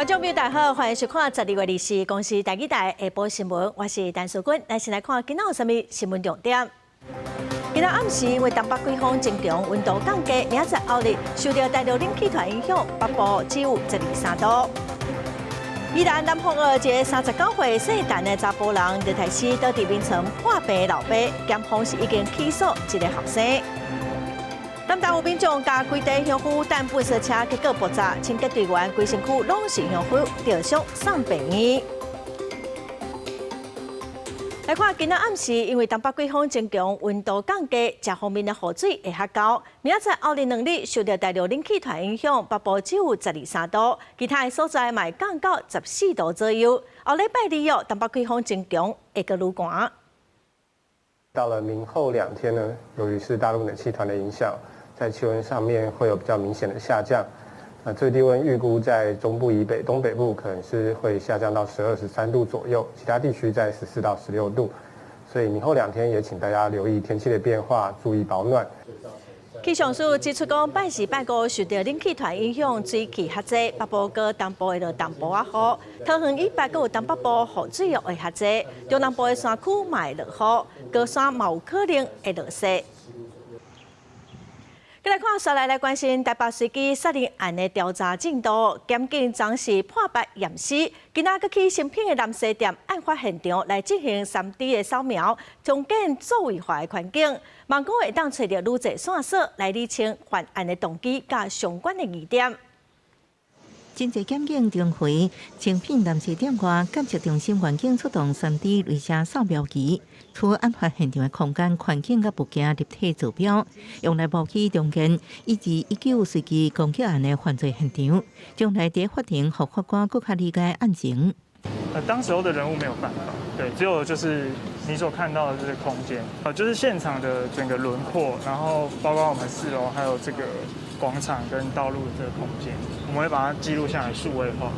觀眾朋友大家好，歡迎收看12月24公視台語台下晡新聞，我是陳淑君。來先來看今仔有啥物新聞重點。今仔暗時因為東北季風增強，溫度降低，明仔載後日受著大陸冷氣團影響，北部只有12、3度。宜蘭南風澳一个39歲姓陳的查埔人，日提死倒佇眠床破病流白，檢方是已經起訴這个後生。南投有民眾共規袋香櫨擲糞埽車，結果爆炸，清潔隊員規身軀攏是香櫨，著傷送病院。來看今仔暗時，因為東北季風增強，溫度降低，食方面的雨水會較厚。明仔載後日兩日受著大陸冷氣團影響，北部只有12、3度，其他的所在嘛會降到14度左右。後禮拜二哦，東北季風增強，會閣愈寒。到了明後兩天呢，由於是大陸冷氣團的影響，在氣溫上面會有比較明顯的下降。那最低溫預估在中部以北、東北部可能是會下降到12、13度左右，其他地區在14到16度。所以明後兩天也請大家留意天氣的變化，注意保暖。氣象署指出講，拜四、拜五受著冷氣團影響，水汽較濟，北部佮東部會落淡薄仔雨，桃園以北閣有東北部雨水會較濟，中南部的山區嘛會落雨，高山嘛有可能會落雪。閣來看，紲來來關心台北隨機殺人案的調查進度，檢警昨昏破百驗屍，今仔閣去誠品的南西店案發現場來進行3D 的掃描，重建作為化的環境，望講會當揣著愈濟線索來理清犯案的動機佮相關的疑點。真濟檢警巡迴誠品南西店外鑑識中心員警出動3D 鐳射掃描儀，取案發現場的空間環境佮物件立體坐標，用來模擬重建1219隨機攻擊案的犯罪現場，將來佇法庭予法官閣較理解案情。當時候的人物沒有辦法，對，只有就是你所看到的這個空間，就是現場的整個輪廓，然後包括我們四樓還有這個廣場跟道路的這個空間，我們會把它記錄下來，數位化。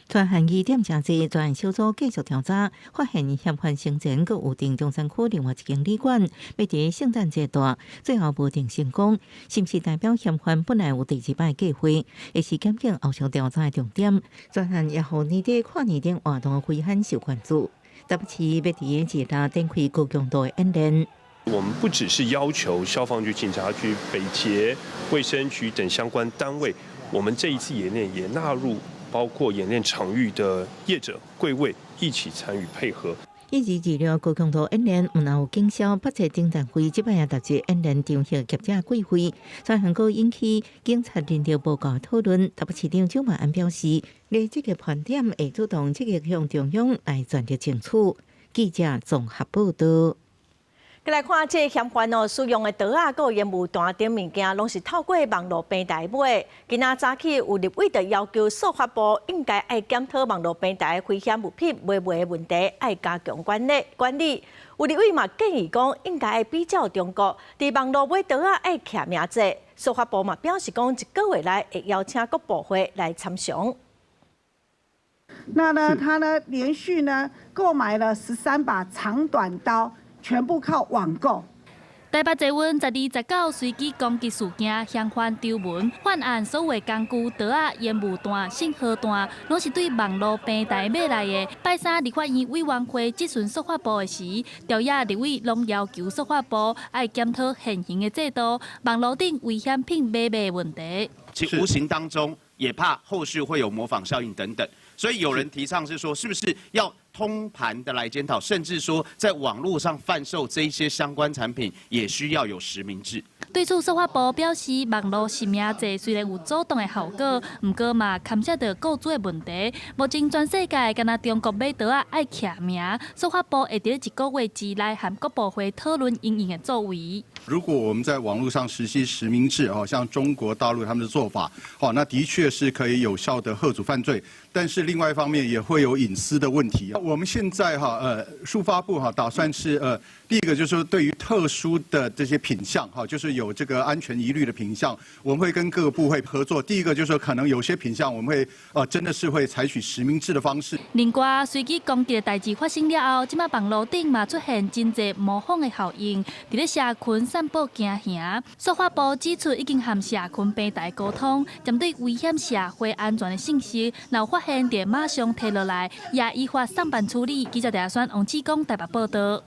專案疑點誠濟，專案小組繼續調查，發現嫌犯生前閣有訂中山區另外一間旅館，欲佇聖誕節蹛，最後無訂成功，是毋是代表嫌犯本來有第二擺計劃？會是檢警後續調查的重點。專案也予年底跨年燈活動危險受關注，台北市欲佇節日展開高強度的演練。我們不只是要求消防局、警察局、北捷、衛生局等相關單位，我們這一次演練也納入包括演練場域的業者、櫃位一起參與配合。一二二六高強度演練，毋但有警消八節停電費，這擺也導致演練場域業者貴費，專項閣引起警察人力無夠討論。台北市長蔣萬安表示，咧這個盤點會主動積極向中央來全力爭取。記者綜合報道。閣來看這个嫌犯哦，使用的刀仔、閣有煙霧彈等物件，攏是透過網路平台買。今仔早起有立委就要求數發部應該愛檢討網路平台危險物品買賣的問題，愛加強管理管理。有立委嘛建議講，應該愛比照中國，佇網路買刀仔愛記名制。司法部嘛表示講，一個月內會邀請各部會來參詳。那呢，他呢連續呢購買了13把長短刀。全部靠網購。台北捷運12、19隨機攻擊事件，嫌犯張文犯案所有工具、刀仔、煙霧彈、信號彈，攏是對網路平台買來的。拜三立法院委員會質詢司法部的時，朝野立委攏要求司法部愛檢討現行的制度，網路頂危險品買賣問題。其無形當中也怕後續會有模仿效應等等，所以有人提倡是說，是不是要通盤的來檢討，甚至說在網絡上販售這一些相關產品，也需要有實名制。對此，司法部表示，網路實名制雖然有阻擋的效果，毋過嘛牽涉著個資的問題。目前全世界干焦中國買刀仔愛記名，司法部會佇一個月之內和各部會討論因應的作為。如果我們在網絡上實施實名制，哦，像中國大陸他們的做法，哦，那的確是可以有效的遏阻犯罪。但是另外一方面也會有隱私的問題。我們現在哈，數發部哈打算是第一個就是說對於特特殊的這些品項，哈，就是有這個安全疑慮的品項，我們會跟各個部會合作。第一個就是說，可能有些品項，我們會真的是會採取實名制的方式。另外，隨機攻擊的代誌發生了後，這擺網路頂嘛出現真濟模仿的效應，佇咧社群散布驚嚇。司法部指出，已經和社群平台溝通，針對危險社會安全的信息，若有發現，就馬上提落來，也依法送辦處理。記者鄭選王志剛台北報道。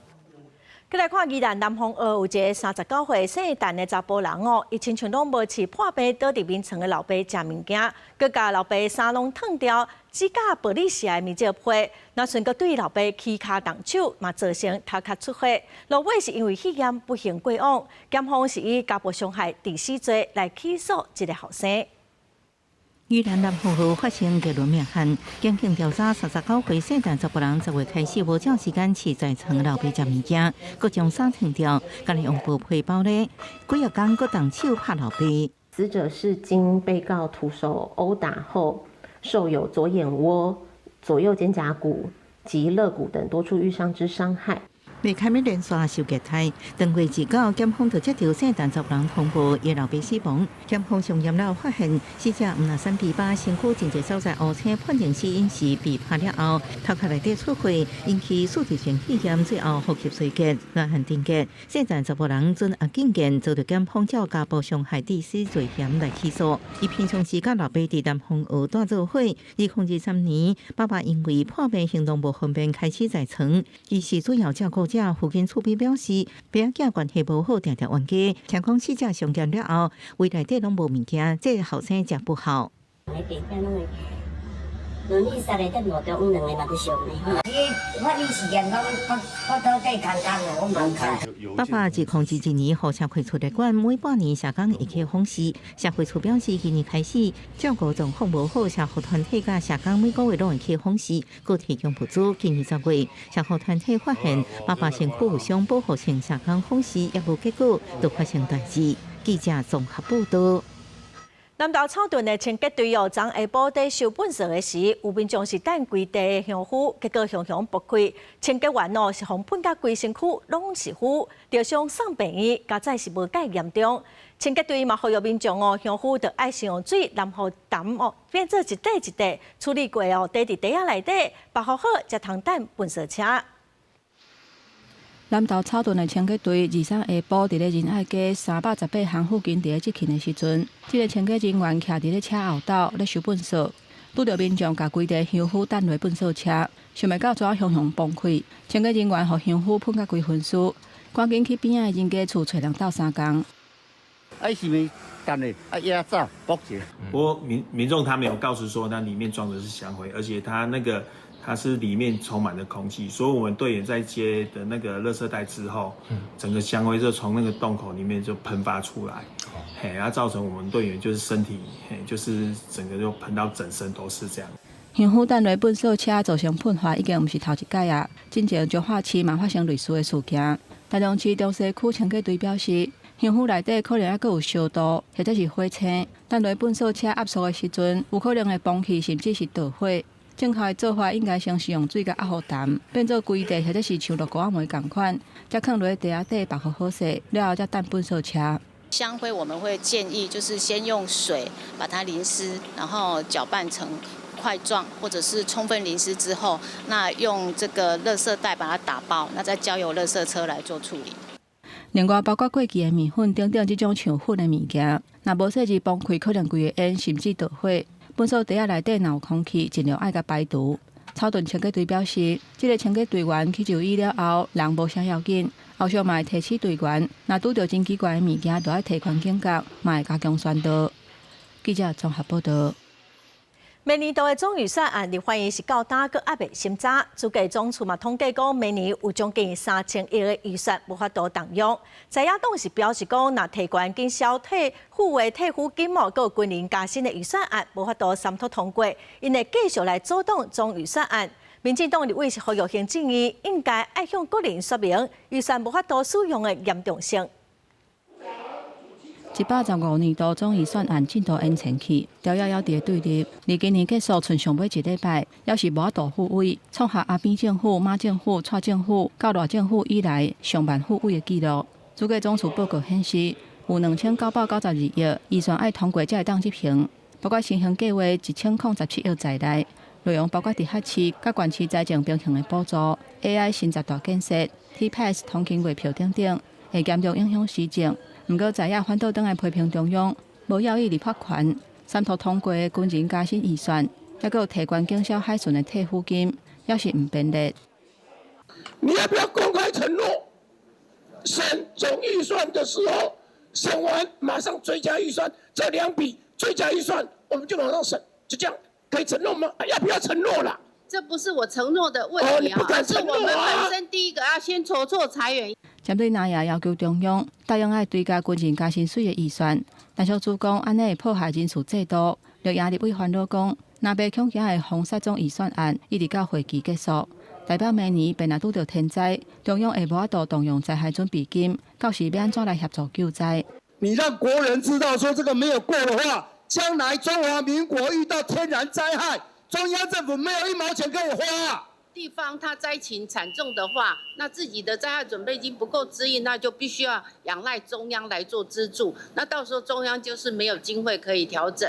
閣來看宜蘭南方澳有一个39歲姓陳的查埔人哦，伊親像攏無飼破病倒佇眠床的老爸食物件，閣共老爸衫攏脫掉，指甲玻璃瀉的面石皮，若順閣對老爸起跤動手，嘛造成頭殼出血。落尾是因為肺炎不幸過往，檢方是以家暴傷害致死罪來起訴這个後生。宜蘭南方澳發生逆倫命案，檢警調查39歲姓陳查埔人10月開始無照時間飼在床老爸食物件，閣將衫脫掉，共伊用布皮包咧，幾仔工閣動手拍老爸。死者是經被告徒手毆打後，受有左眼窩、左右肩胛骨及肋骨等多處瘀傷之傷害。未開始連續受虐待，當月29，檢方就接到姓陳查埔人通報，伊老爸死亡。檢方上驗了發現，死者毋若三比八，身軀真濟所在烏青，判定死因是被拍了後，頭殼內底出血，引起器質性肺炎，最後呼吸衰竭，亂汗定結。姓陳查埔人準阿警見，遭到檢方照家暴傷害致死罪嫌來起訴。伊平常時佮老爸佇南方澳蹛做伙。2023年，爸爸因為破病行動無方便，開始在床，伊是主要照顧者。附近厝邊表示，爸仔囝關係無好，定定冤家。聽講死者傷嚴了後，胃內底攏無物件，這个後生食不好。倫理殺的在路中，兩个嘛佇相呢。伊發你時間，我到底空空的，我嘛毋知。爸爸自2021年予社會處列管，每半年社工會去訪視。社會處表示，今年開始照顧狀況無好，社福團體佮社工每個月攏會去訪視，閣提供物資。今年10月，社福團體發現爸爸身軀有傷，保護性社工訪視也無結果，就發生代誌。記者綜合報道。南投草屯的清潔隊哦，昨下晡佇收糞埽的時，有民眾是擲規袋香灰，結果熊熊爆開，清潔員哦是予噴甲規身軀攏是灰，著傷送病院，佳哉是無蓋嚴重。清潔隊嘛呼籲民眾哦，香灰著愛先用水淋予澹哦，變做一塊一塊，處理過哦，貯佇袋仔內底，包好才通等糞埽車。南投草屯的清潔隊23下晡佇咧仁愛街318號附近佇咧執勤的時陣，這个清潔人員徛佇咧車後斗咧收糞埽，拄著民眾共規袋香灰擲落糞埽車，想袂到怎熊熊崩開，清潔人員予香灰噴甲規身軀，趕緊去邊仔的人家厝揣人鬥相共。啊，是毋擲咧？啊，伊走，搏一下。不過民眾他沒有告知說，那裡面裝的是香灰，而且他那個。它是裡面充滿了空氣，所以我們隊員在接的那個垃圾袋之後，整個香灰就從那個洞口裡面就噴發出來，嘿，然後造成我們隊員就是身體，嘿，就是整個就噴到整身都是這樣。香灰擲落糞埽車造成噴發，已經毋是頭一擺啊！之前彰化市嘛發生類似的事件。台中市中西區清潔隊表示，香灰內底可能猶閣有燒度，或者是火星，擲落糞埽車壓縮的時陣，有可能會崩去，甚至是著火。正確的做法應該先是用水共壓予澹，變做規袋或者是像漉糊仔糜仝款，才囥落袋仔底包好好勢，了後才等糞埽車。香灰我們會建議就是先用水把它淋濕，然後攪拌成塊狀，或者是充分淋濕之後，那用這個垃圾袋把它打包，那再交由垃圾車來做處理。另外，包括過期的麵粉等等這種像粉的物件，若無細緻崩開，可能規个煙甚至著火。糞埽袋仔內底若有空氣，盡量愛共排除。草屯清潔隊表示，這个清潔隊員去就醫了後，人無啥要緊，後續嘛會提醒隊員，若拄著真奇怪的物件，就愛提懸警覺，嘛會加強宣導。記者綜合報道。明年度的總預算案，立法院是到今閣猶未審查。主計總處嘛統計講，明年有將近3000億的預算無法度動用。在野黨是表示講，若提懸緊銷退付的退撫金哦，閣有軍人加薪的預算案無法度三讀通過，𪜶會繼續來阻擋總預算案。民進黨立委是呼籲行政院應該愛向國人說明預算無法度使用的嚴重性。115年度總預算案進度延前去，朝野猶佇咧對立。離今年結束賰上尾一禮拜，猶是無法度復位，創下阿扁政府、馬政府、蔡政府到賴政府以來上慢復位的紀錄。主計總處報告顯示，有2992億預算愛通過才會當執行，包括先行計劃1017億在內，內容包括直轄市佮縣市財政平衡的補助、AI 新十大建設、T-Pass 通勤月票等等，會嚴重影響施政。毋過在野反倒轉來批評中央無要伊立法權，三讀通過的軍人加薪預算，抑閣有提懸警消海巡的退撫金，猶是毋便利。你要不要公開承諾？審總預算的時候，審完馬上追加預算，這兩筆追加預算，我們就馬上審，就這樣可以承諾嗎？要不要承諾啦？這不是我承諾的問題啊，是我們本身第一個要先籌措財源。針對藍營要求中央答應愛追加軍人加薪水的預算，陳淑珠講按呢會破壞人事制度。綠營立委煩惱講，若袂恐驚會封殺總預算案，一直到會期結束。代表明年便若拄著天災，中央會無法度動用災害準備金，到時欲按怎來協助救災？你讓國人知道說這個沒有過的話，將來中華民國遇到天然災害，中央政府沒有一毛錢可以花。地方它災情慘重的話，那自己的災害準備金不夠支應，那就必須要仰賴中央來做資助。那到時候中央就是沒有經費可以調整。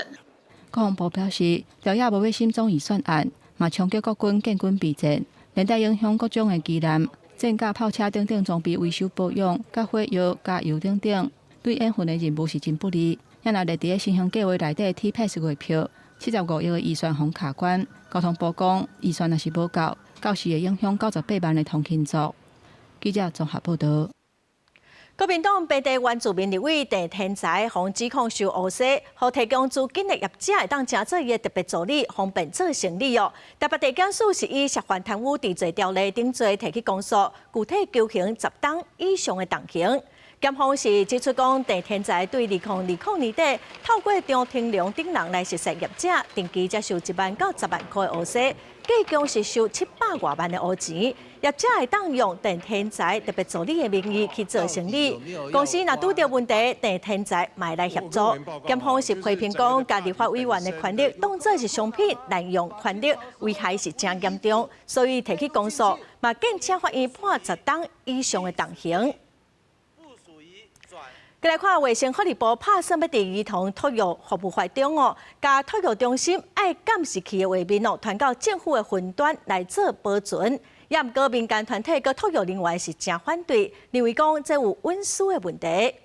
國防部表示，朝野無欲審總預算案，嘛衝擊國軍建軍備戰，連帶影響各種的機艦、戰甲、炮車等等裝備維修保養、佮火藥、加油等等，對演訓的任務是真不利。也若列佇咧先行計劃內底 T-Pass 月票75億的預算予卡關，交通部講預算若是無夠，到時會影響98萬的通勤族。記者綜合報道。國民黨平地原住民立委鄭天才，予指控收烏紗，予提供資金的業者會當成做伊的特別助理，方便做生理哦。台北地檢署是以涉犯貪污治罪條例等罪提起公訴，具體求刑10冬以上的重刑。檢方是指出講，鄭天才對2020年底透過張廷龍等人來熟識業者，定期接受1萬到10萬塊烏紗，計共是收700外萬的烏錢。業者會當用鄭天才特別助理的名義去做生理。公司若拄著問題，鄭天才嘛會來協助。檢方是批評講，共立法委員的權力當作是商品，濫用權力，危害是誠嚴重，所以提起公訴，嘛建請法院判10冬以上的重刑。過來看衛生福利部拍算欲佇兒童托育服務法中哦，共托育中心愛監視器的畫面哦，傳到政府的雲端來做保存。也毋過民間團體佮托育人員是誠反對，認為講這有隱私的問題。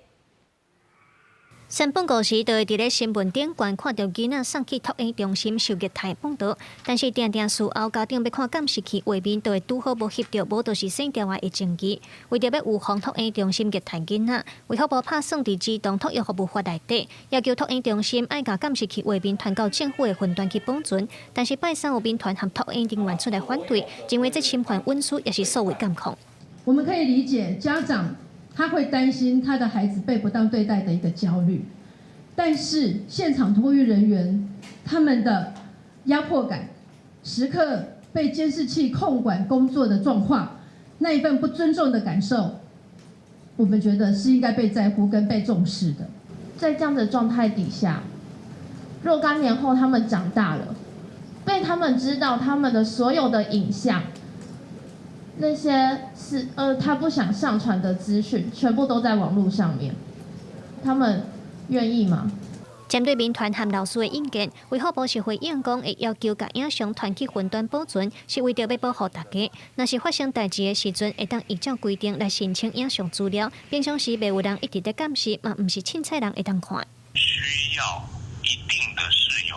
三不五時就會佇咧新聞頂懸看著囡仔送去托嬰中心受虐待報導，但是定定事後家長欲看監視器畫面，就會拄好無翕著，無就是省掉的證據。為著欲預防托嬰中心虐待囡仔，衛福部拍算佇兒童托育服務法內底，要求托嬰中心愛共監視器畫面傳到政府的雲端去保存。但是拜三有民團和托嬰人員出來反對，認為這侵犯隱私也是數位監控。我們可以理解家長他會擔心他的孩子被不當對待的一個焦慮，但是現場托育人員他們的壓迫感，時刻被監視器控管工作的狀況，那一份不尊重的感受，我們覺得是應該被在乎跟被重視的。在這樣的狀態底下，若干年後他們長大了，被他們知道他們的所有的影像，那些是他不想上傳的資訊，全部都在網路上面，他們願意嗎？針對民團和老師的意見，衛福部是回應講，會要求共影像傳去雲端保存，是為著欲保護大家。若是發生代誌的時陣，會當依照規定來申請影像資料。平常時袂有人一直佇監視，嘛毋是凊彩人會當看。需要一定的事由，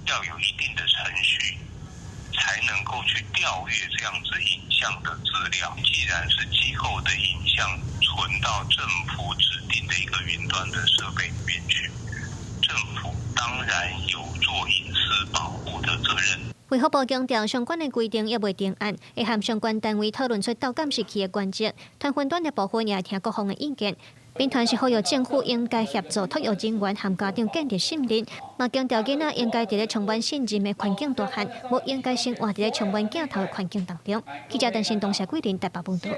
要有一定的程序，才能夠去調閱這樣子影像的資料。既然是機構的影像存到政府指定的一個雲端的設備裡面去，政府當然有做隱私保護的責任。衛福部強調，相關的規定猶未定案，會和相關單位討論出鬥監視器的原則。傳雲端的部分也會聽各方的意見。民團是呼籲政府應該協助托育人員和家長建立信任，嘛強調囡仔應該佇咧充滿信任的環境大漢，無應該生活佇咧充滿鏡頭的環境當中。記者鄧新東、謝桂林台北報導。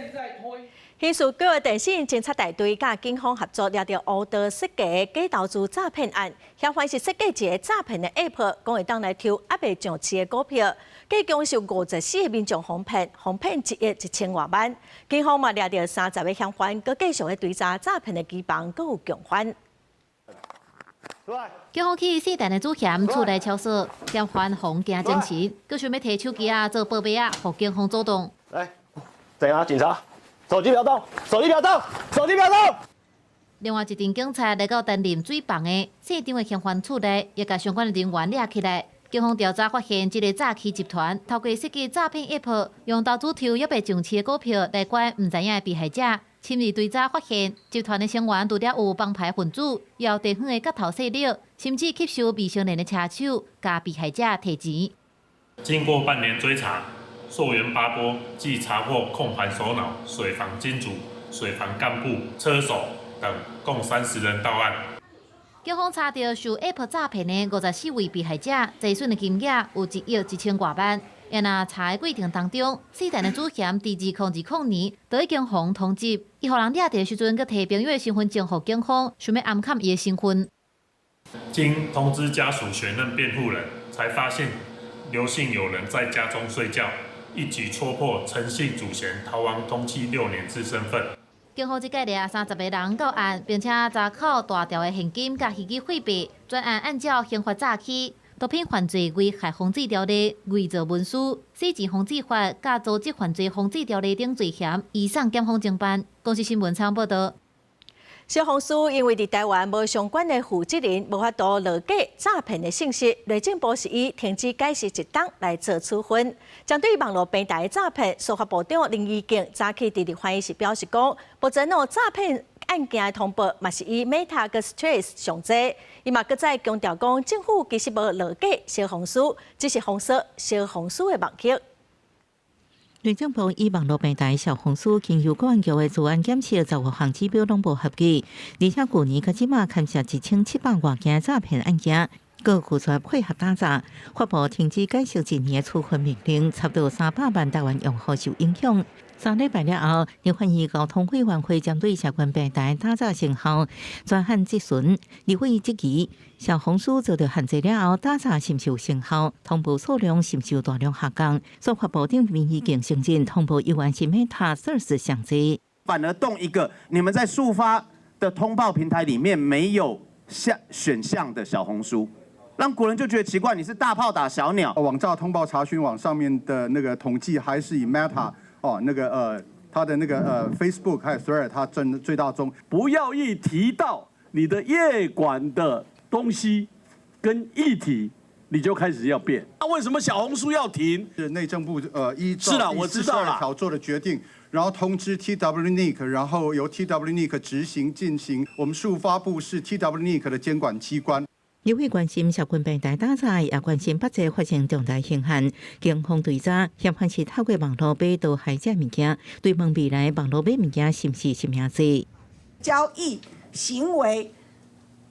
刑事局的電信偵查大隊佮警方合作，抓著烏道設計假投資詐騙案，嫌犯是設計一个詐騙的 App，講會當來抽猶未上市的股票，計共受54個民眾哄騙，哄騙1億1千外萬。警方嘛抓著30個嫌犯，閣繼續咧追查詐騙的機房，閣有共犯。警方去四單的主嫌厝內敲鎖，嫌犯予驚精神，閣想欲提手機仔做報備仔，予警方阻擋。來，怎樣？警察？手機不要動，手機不要動，手機不要動。另外一陣警察來到擔任水房的姓張的嫌犯厝內，也共相關的人員掠起來。警方調查發現，這个詐欺集團透過設計詐騙 App，用投資抽猶未上市的股票來拐毋知影的被害者。深入追查發現，集團的成員除了有幫派分子，也有地方的角頭勢力，甚至吸收未成年的車手，共被害者提錢。經過半年追查，溯源八波，計查獲控盤首腦、水房金主、水房幹部、車手等共30人到案。警方查著受 App 詐騙的54位被害者，財損的金額有1億1千外萬。若查的過程當中，四單的主嫌佇2020年就已經予通緝，伊予人掠著的時陣，閣提朋友的身份證予警方，想欲暗崁伊的身份。經通知家屬選任辯護人，才發現劉姓友人在家中睡覺。一舉戳破陳姓主嫌逃亡通緝6年之身份。警方這擺掠30個人到案，並且查扣大條的現金佮虛擬貨幣，專案按照刑法詐欺、毒品犯罪危害防制條例、偽造文書、洗錢防制法、佮組織犯罪防制條例等罪嫌，移送檢方偵辦。公視新聞採訪報導。小紅書因為佇台灣無相關的負責人，無法度落架詐騙的信息，內政部是以停止解釋一冬來做處分。針對網路平台的詐騙，司法部長林宜敬早起佇立法院時表示講，目前哦詐騙案件的通報嘛是以 Meta 佮 Threads 上濟。伊嘛閣再強調講，政府其實無落架小紅書，只是封鎖小紅書的網頁。內政部以網路平台小紅書經由國安局的資安檢測，15項指標攏無合格，而且舊年到這馬牽涉1700外件詐騙案件，閣拒絕配合打詐，發布停止解釋一年的處分命令，差不多300萬台灣用戶受影響。3禮拜了後，立法院交通委員會針對社群平台打詐成效專項質詢，立委質疑小紅書遭到限制了後，打詐是毋是有成效？通報數量是毋是有大量下降？司法部長林宜敬承認通報猶原是 Meta Threads 上濟，反而動一個你們在數發的通報平台裡面沒有項選項的小紅書。讓國人就覺得奇怪，你是大炮打小鳥。網詐通報查詢網上面的那個統計，還是以 Meta 哦，那個它的那個Facebook 還有 Thread，它佔最大宗。不要一提到你的業管的東西跟議題，你就開始要變。那為什麼小紅書要停？是內政部依照第42條做的決定，然後通知 TWNIC，然後由 TWNIC 執行進行。我們數發部是 TWNIC 的監管機關。立委關心社群平台打詐，也關心北捷發生重大刑案，警方追查嫌犯是透過網路買受害者物件，追問未來網路買物件是毋是實名制？交易行為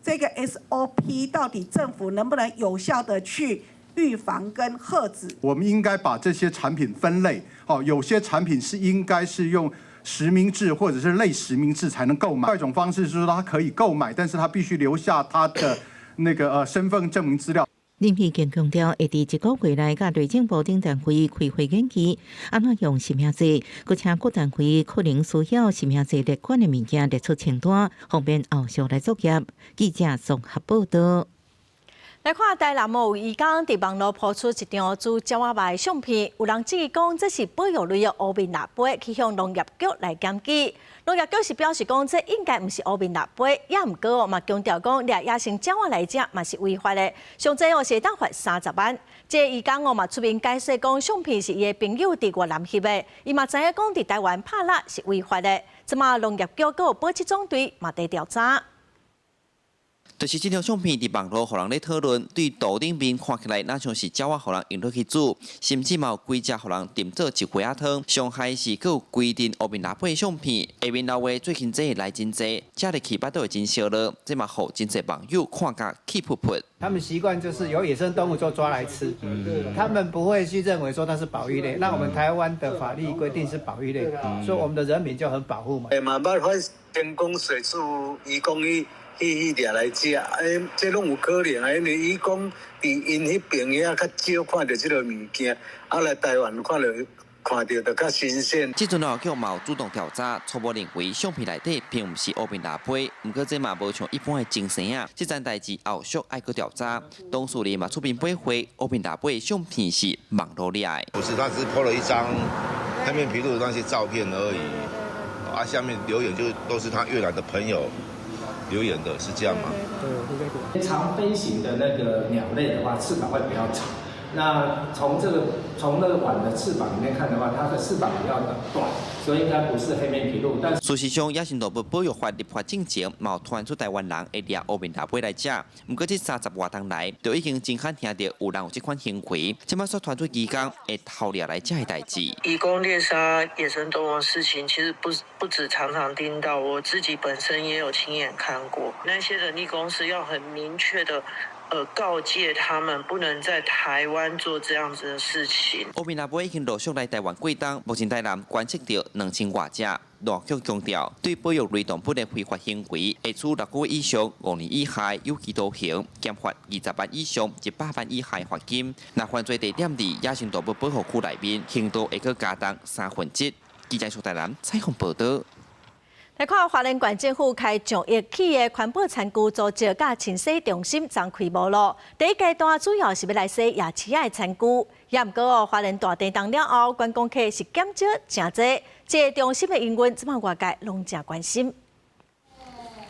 這個 SOP 到底政府能不能有效的去預防跟遏止？我們應該把這些產品分類，哦，有些產品是應該是用實名制或者是類實名制才能購買。另一種方式是說，他可以購買，但是他必須留下他的那個身份證明資料。林宜敬強調，會佇一個月內佮內政部等單位開會研議，按怎用實名制，閣請各單位可能需要實名制列管的物件列出清單，方便後續來作業。記者綜合報導。來看台南有義工佇網路鋪出一張煮鳥仔肉的相片，有人質疑講這是保育類的烏面蜊粿，去向農業局來檢舉。農業局是表示講這應該毋是烏面蜊粿，也毋過哦嘛強調講掠野生鳥仔來食嘛是違法的，上濟哦是會當罰30萬。這個義工哦嘛出面解釋講，相片是伊的朋友佇越南翕的，伊嘛知影講佇台灣拍獵是違法的。這馬農業局閣有保七總隊嘛佇調查。就是這張相片佇網路予人咧討論，對圖頂面看起來，若像是鳥仔予人用落去煮，甚至嘛有幾隻予人浸做一鍋仔湯。上害是閣有規陣烏面蜊仔相片，下面留話最近這來真濟，食入去腹肚會真燒熱，這嘛予真濟網友看甲氣噗噗。他們習慣就是有野生動物就抓來吃，他們不會去認為說它是保育類。那我們台灣的法律規定是保育類，所以我們的人民就很保護嘛。嘛捌發生講水處伊講伊去掠來食，欸，這攏有可能啊，因為伊講佇𪜶彼爿遐較少看著這个物件，啊來台灣看著就較新鮮。這陣痨局嘛有主動調查，初步認為相片內底並毋是烏面蜊仔，毋過這嘛無像一般的精生啊。這件代誌後續愛閣調查，當事人嘛出面駁回烏面蜊仔相片是網路掠的。不是，他只是 po 了一張黑面琵鷺的那些照片而已，啊，下面留言就都是他越南的朋友留言的，是這樣嗎？對，長飛行的那個鳥類的話，翅膀會比較長。那從這個從那個碗的翅膀裡面看的話，它的翅膀比較短，所以應該不是黑面琵鷺。但事實上，野生動物保育法立法進前，嘛有傳出台灣人會掠烏面蜊仔來食。毋過這三十外冬來，就已經真罕聽著有人有這款行為。這擺煞傳出漁工會偷掠來食的代誌。漁工獵殺野生動物的事情，其實不止常常聽到，我自己本身也有親眼看過。那些人力公司要很明確的。告誡他們不能在台灣做這樣子的事情。烏面蜊仔已經陸續來台灣過冬，目前台南觀測著2000外隻。痨局強調，對保育類動物的非法行為，會處6個月以上5年以下有期徒刑，減罰20萬以上100萬以下罰金。若犯罪地點佇野生動物保護區內面，刑度會閣加重三分之一。記者蘇台南採訪報導。來看花蓮縣政府開上億起的環保餐具租借佮清洗中心將開幕囉。第一階段主要是欲來洗夜市仔的餐具，也毋過哦，花蓮大地動了後，觀光客是減少誠濟，這個中心的營運，這擺外界攏誠關心。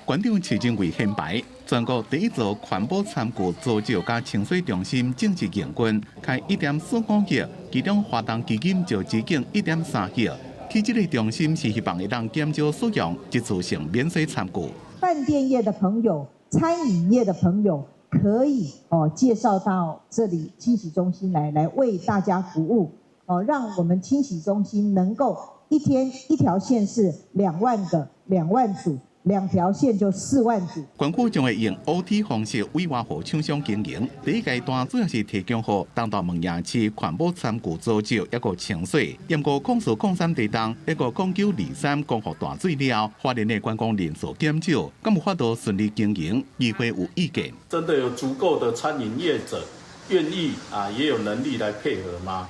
縣長市政會掀牌，全國第一座環保餐具租借佮清洗中心正式營運，開1.45億，其中華東基金就資金1.3億。起這个中心是希望會當減少使用一次性免洗餐具。飯店業的朋友、餐飲業的朋友可以哦介紹到這裡清洗中心來為大家服務哦，讓我們清洗中心能夠一天一條線是2萬個2萬組。兩條線就4萬組。縣府將會用 OT 方式委外予廠商經營。第一階段主要是提供予東大門夜市環保餐具租借抑閣清洗。毋過04-03地動，抑閣09-23光復大水了後，花蓮的觀光人數減少，敢有法度順利經營？議會有意見。真的有足夠的餐飲業者願意啊，也有能力來配合嗎？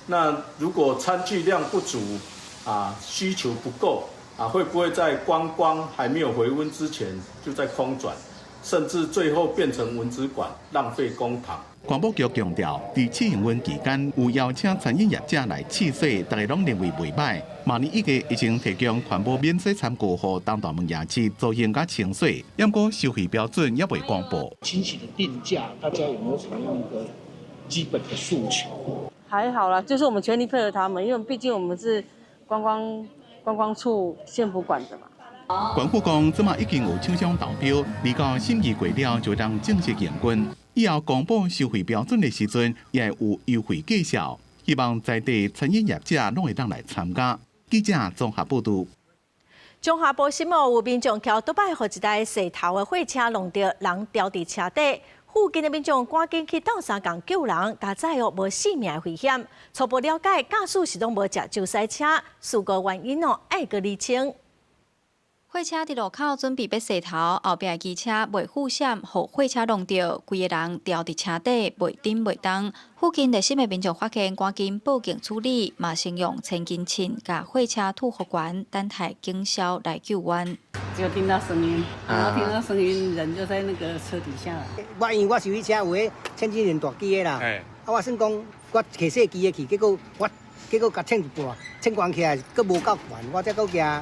那如果餐具量不足啊，需求不夠？啊，會不會在觀光還沒有回溫之前就在空轉，甚至最後變成蚊子館，浪費公帑？環保局強調，佇試營運期間有邀請餐飲業者來試洗，大家攏認為袂䆀。明年一月已經提供環保免洗餐具予東大門夜市租用佮清洗，毋過收費標準猶未公布。清洗的定價，大家有沒有什麼樣的基本的訴求？還好啦，就是我們全力配合他們，因為畢竟我們是觀光處縣府管的嘛。縣府講，這馬已經有廠商投標，預告審議過了就當正式營運。以後公布收費標準的時陣，也會有優惠介紹，希望在地餐飲業者攏會當來參加。記者綜合報導。中華埔新澳有民眾騎倒擺，予一台踅頭的貨車弄著，人牢佇車底。附近的民眾趕緊去鬥相共救人，佳哉哦無性命的危險。初步了解，駕駛是攏無食就駛車，事故原因哦愛閣釐清。貨車佇路口準備欲踅頭，後壁的機車袂護閃，予貨車弄著，規个人牢佇車底，袂振袂動。附近熱心的民眾發現，趕緊報警處理，嘛先用千斤秤共貨車吐予懸，等待警消來救援。只有聽到聲音，然後聽到聲音，人就在那個車底下了。我因為我是彼車有彼千斤鏈大支的啦，啊，我算講我騎細支的去，結果共秤一半，秤懸起來，閣無夠懸，我才閣舉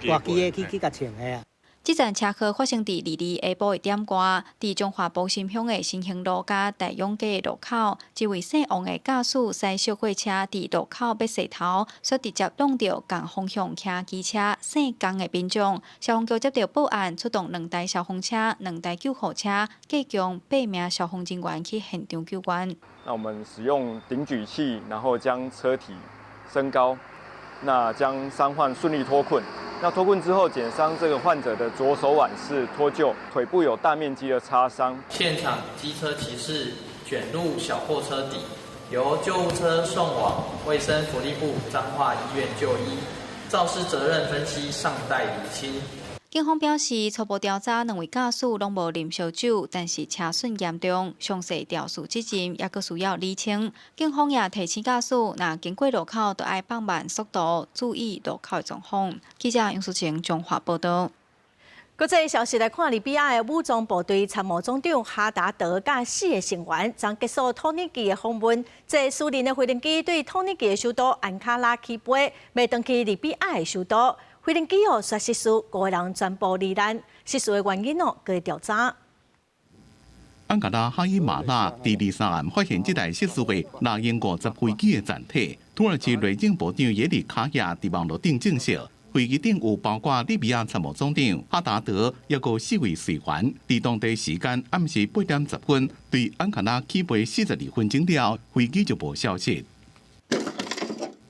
大支的去共秤的啊。這這陣車禍發生佇22下晡1點外，佇彰化埔心鄉的新興路佮大勇街路口，一位姓王的駕駛駛小貨車佇路口欲踅頭，煞直接挵著仝方向騎機車姓江的民眾。消防局接到報案，出動兩台消防車、兩台救護車，計共八名消防人員去現場救援。那我們使用頂舉器，然後將車體升高，那將傷患順利脫困。那脫困之後，檢傷這個患者的左手腕是脫臼，腿部有大面積的擦傷。現場機車騎士捲入小貨車底，由救護車送往衛生福利部彰化醫院就醫。肇事責任分析尚待釐清。警方表示，初步調查兩位駕駛攏無啉燒酒，但是車損嚴重，詳細肇事責任猶閣需要釐清。警方也提醒駕駛，若經過路口，著愛放慢速度，注意路口的狀況。記者楊淑晴彰化報導。國際消息來看，利比亞的武裝部隊參謀總長哈達德佮四个成員，昨結束土耳其的訪問，坐私人的飛行機對土耳其的首都安卡拉起飛，欲轉去利比亞的首都。飛行機哦，煞失事，五個人全部罹難。失事的原因哦，閣調查。安卡拉哈伊馬拉佇23暗發現這台失事的拉鷹50飛機的殘體。土耳其內政部長耶利卡亞佇網路頂證實，飛機頂有包括利比亞參謀總長哈達德，抑閣四位隨員。佇當地時間暗時8點10分，對安卡拉起飛42分鐘了，飛機就無消息。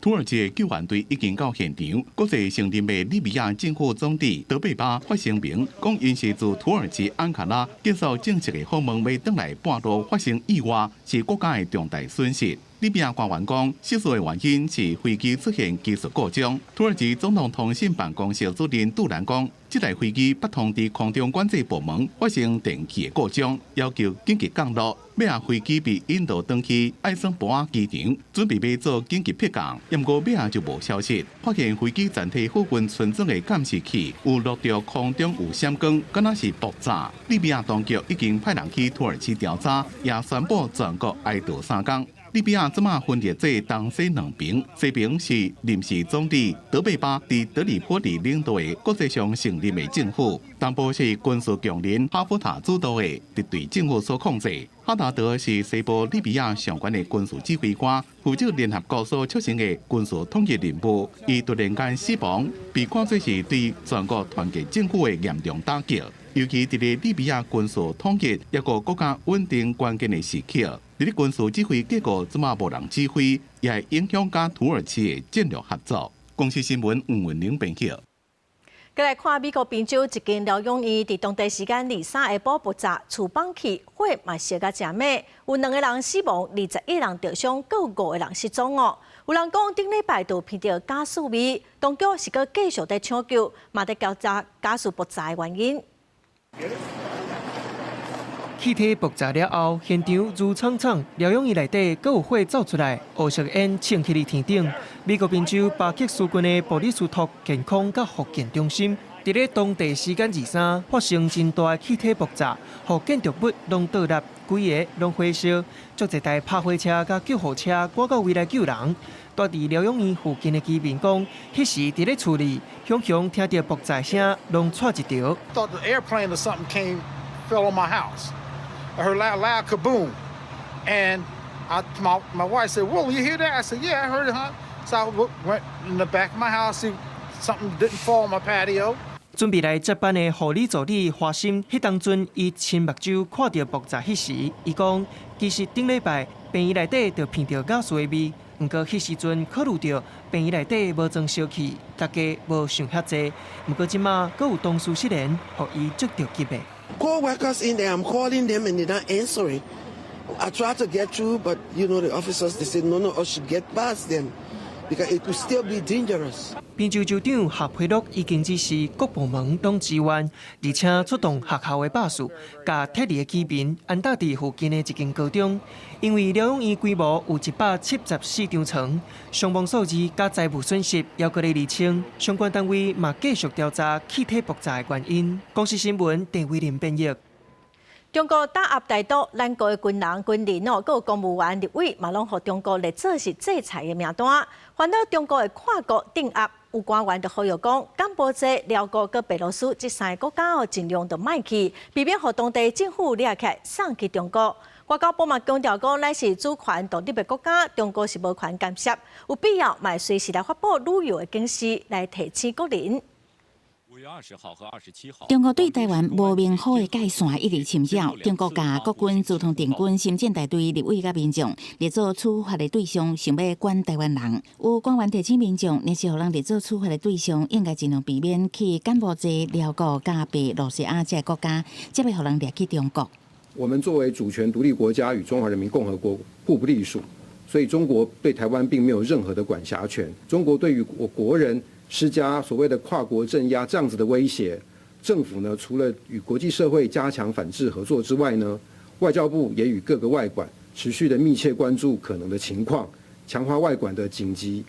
土耳其的救援隊已經到現場，國際承認的利比亞政府總理德貝巴發聲明，講𪜶是自土耳其安卡拉結束正式的訪問，欲轉來半路發生意外，是國家的重大損失。利比亞官員講，失事的原因是飛機出現技術故障。土耳其總統通訊辦公室主任杜蘭講，這台飛機不通佇空中管制部門發生電器的故障，要求緊急降落。尾仔飛機被引導轉去艾森博瓦機場，準備欲做緊急迫降，毋過尾仔就無消息。發現飛機殘體附近村莊的監視器有錄著空中有閃光，敢若是爆炸。利比亞當局已經派人去土耳其調查，也宣布全國哀悼3工。利比亞這馬分裂做東西兩邊，西邊是臨時總理德貝巴佇德里波里領導的國際上承認的政府，東部是軍事強人哈夫塔主導的敵對政府所控制。哈達德是西部利比亞上懸的軍事指揮官，負責聯合國所促成的軍事統一任務。伊突然間死亡，被看作是對全國團結政府的嚴重打擊。尤其佇咧利比亞軍事統一抑閣國家穩定關鍵的時刻，佇咧軍事指揮結構這馬無人指揮，也會影響佮土耳其的戰略合作。公視新聞吳文玲編輯。閣來看美國賓州一間療養院，佇當地時間23下晡爆炸，厝崩去，火嘛燒甲誠猛，有兩个人死亡，21人著傷，閣有五個人失蹤哦。有人講頂禮拜就聞著瓦斯味，當局是閣繼續佇搶救，嘛佇調查瓦斯爆炸的原因。氣體爆炸了後，現場霧蒼蒼，療養院內底閣有火走出來，烏色煙衝起佇天頂。美國賓州巴克斯郡的布里斯托健康佮復健中心，佇咧當地時間23發生真大的氣體爆炸，予建築物攏倒塌，規个攏火燒，足濟台拍火車佮救護車趕到位來救人。蹛佇療養院附近的居民講，彼時佇咧厝裡，雄雄聽著爆炸聲，攏掣一著。 Thought the airplane or something came, fell on my house. I heard loud, loud kaboom, and my wife said, "Will you hear that?" I said, "Yeah, I heard it, huh?" So I went in the back of my house, see something didn't fall on my patio. 準備來接班的護理助理華心，彼當陣伊親目睭看著爆炸彼時，伊講其實頂禮拜病院內底就聞著瓦斯的味，毋過彼時陣考慮著病院內底無裝燒氣，大家無想遐濟。毋過這馬閣有同事失聯，予伊足著急的。 Co-workers in there, I'm calling them and they're not answering. I try to get through, but the officers, they say no, no, I should get past them because it could still be dangerous. 賓州州長夏佩洛已經指示各部門攏支援，而且出動學校的巴士，共撤離的居民安搭佇附近的一間高中。因為療養院規模有174張床，傷亡數字佮財物損失猶閣咧釐清。相關單位嘛繼續調查氣體爆炸的原因。公視新聞鄭偉林編譯。中國打壓台獨，咱國的軍人、軍人哦，閣有公務員、立委嘛，攏予中國列做是制裁的名單。煩惱中國的跨國鎮壓。有官員就呼籲講，柬埔寨、寮國佮白羅斯這三个國家哦，盡量都莫去，避免予當地政府掠起來送去中國。外交部嘛強調講，咱是主權獨立的國家，中國是無權干涉，有必要嘛隨時來發布旅遊的警示，來提醒國人。中國對台灣無明確的界線一直侵擾，中國共國軍、自動定軍、深圳大隊立委佮民眾列做處罰的對象，想欲管台灣人。有官員提醒民眾，若是予人列做處罰的對象，應該盡量避免去柬埔寨、寮國、佮白羅西亞這个國家，才袂予人掠去中國。我們作為主權獨立國家，與中華人民共和國互不隸屬，所以中國對台灣並沒有任何的管轄權。中國對於我國人施加所謂的跨國鎮壓這樣子的威脅，政府呢，除了與國際社會加強反制合作之外呢，外交部也與各個外館持續的密切關注可能的情況，強化外館的緊急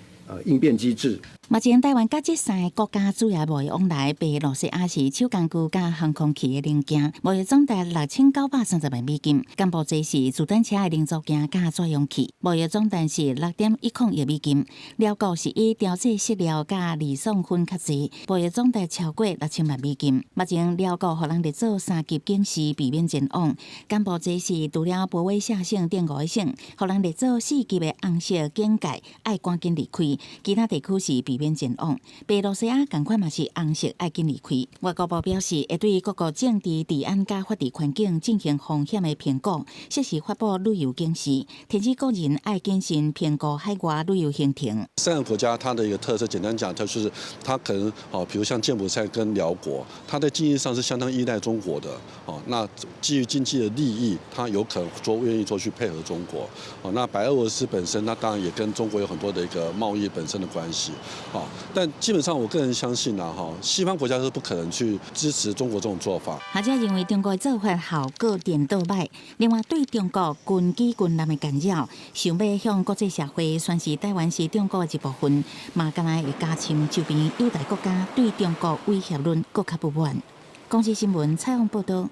應變機制。目前台灣佮這三个國家主要貿易往來，白羅西亞是手工具佮航空器的零件，貿易總值6930萬美金；柬埔寨是自動車的零組件佮專用器，貿易總值是6.10億美金。寮國是以調製飼料佮利爽粉較濟，貿易總值超過6000萬美金。目前寮國予人列做三級警示，避免前往。柬埔寨是除了波威舍省等五个省，予人列做4級的紅色警戒，愛趕緊離開。其他地區是避免前往。白羅西亞仝款嘛是紅色，愛緊離開。外交部表示，會對各國政治、治安佮法治環境進行風險的評估，適時發布旅遊警示，提醒國人愛謹慎評估海外旅遊行程。三個國家它的一個特色，簡單講，就是它可能哦，比如像柬埔寨跟寮國，它在經濟上是相當依賴中國的哦。那基於經濟的利益，它有可能說願意做去配合中國。哦，那白俄羅斯本身，那當然也跟中國有很多的一個貿易本身的關係。哦，但基本上我個人相信啦，哈，西方國家是不可能去支持中國這種做法。學者認為中國的做法效果顛倒䆀，另外對中國軍機軍艦的干擾，想欲向國際社會宣示台灣是中國的一部分，嘛敢若會加深周邊友台國家對中國威脅論閣較不滿。公視新聞採訪報導。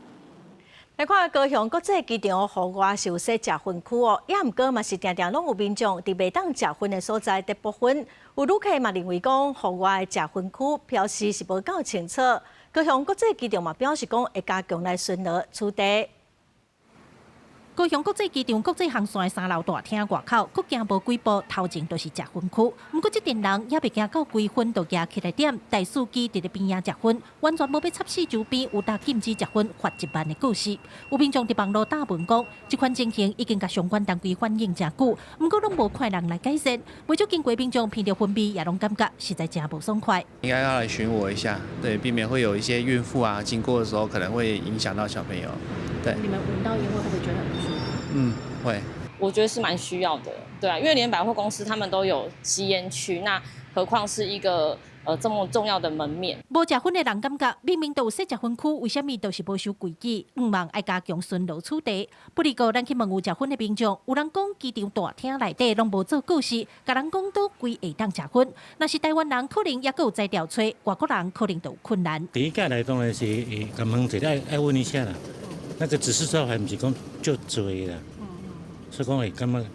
來看高雄國際機場戶外是有設食薰區哦，也毋過嘛是定定攏有民眾佇袂當食薰的所在佇撥薰。有旅客嘛認為講，戶外的食薰區標示是無夠清楚。高雄國際機場嘛表示講會加強來巡邏取締。高雄國際機場國際航線的三樓大廳外口，閣行無幾步，頭前就是食薰區。毋過這陣人猶未行到規薰，就舉起來點台手機佇咧邊仔食薰，完全無欲插四周邊有搭禁止食薰罰1萬的告示。有民眾佇網路打文講，這款情形已經共相關單位反映誠久，毋過攏無看人來改善。袂少經過民眾聞著薰味，也攏感覺實在誠無爽快。應該要來巡邏一下，對，避免會有一些孕婦啊經過的時候，可能會影響到小朋友。對，你們聞到煙味會不會覺得很不舒服？嗯，會。我覺得是蠻需要的，對啊，因為連百貨公司他們都有吸煙區，那何況是一個這麼重要的門面。無食薰的人感覺，明明都有設食薰區，為啥物都是無守規矩？向望愛加強巡邏取締。不過，咱去問有食薰的民眾，有人講機場大廳內底攏無做告示，共人講佗位會當食薰。若是台灣人可能猶閣有才調揣，外國人可能就有困難。第一個來當然是會共問一下，愛問一下啦。那個指示招牌毋是講足濟啦，所以講會感覺